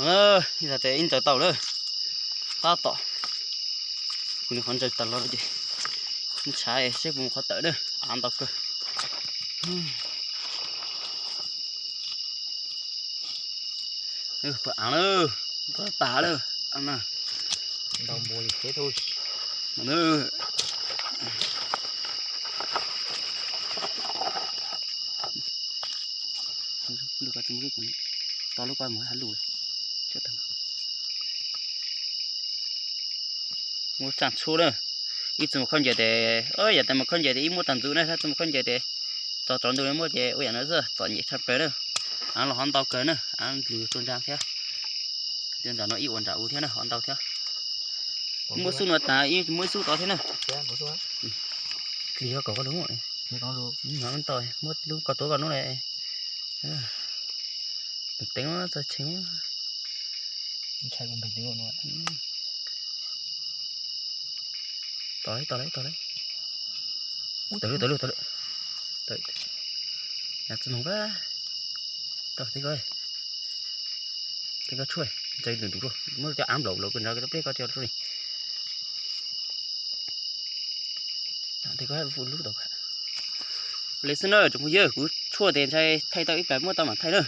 Ib ntawd tau lawm. Tab tom kuv nws qhov ntsaws tas los ces ntshav seb puas mus qhov tawm na. Av ntau kawg. Pab av lawm, pab tas lawm. Lub ko tsis muaj, to lub ko mus hab lug. Muab tsaaj tshuab na. Ib txug mus khaub ncaws tes, yam tas mus khaub ncaws tes ib muab tau ntxuv na, tab txug mus khaub ncaws tes txog tsaus ntuj muab ces ua yam no xwb, txom nyem tshaj plaws na. Av los hov ntau kawg na, av lug rua ntsa thiab. Ntawm no ib ua nram u thiab na, hov ntau thiab. Muab xub no tas, muab ib xub tod thiab na. Kis yog kom koj lug, muab lub ko tuav koj nub le. Teev txog tshee. Tos, tos, tos. Tawm lawm, tawm lawm, tawm lawm. Tsis moog pab. Tau, tib ko, tib ko tshuaj, ntsaws ntug ntug, muab cov av nplaum nplaum kws nrad, pliag ko tso rua ni. Tib ko lub tau. Le xwb na tsoom phooj ywg, kuv tshuaj tes ntshai thaij tau ib plag muab tau mam thaij na.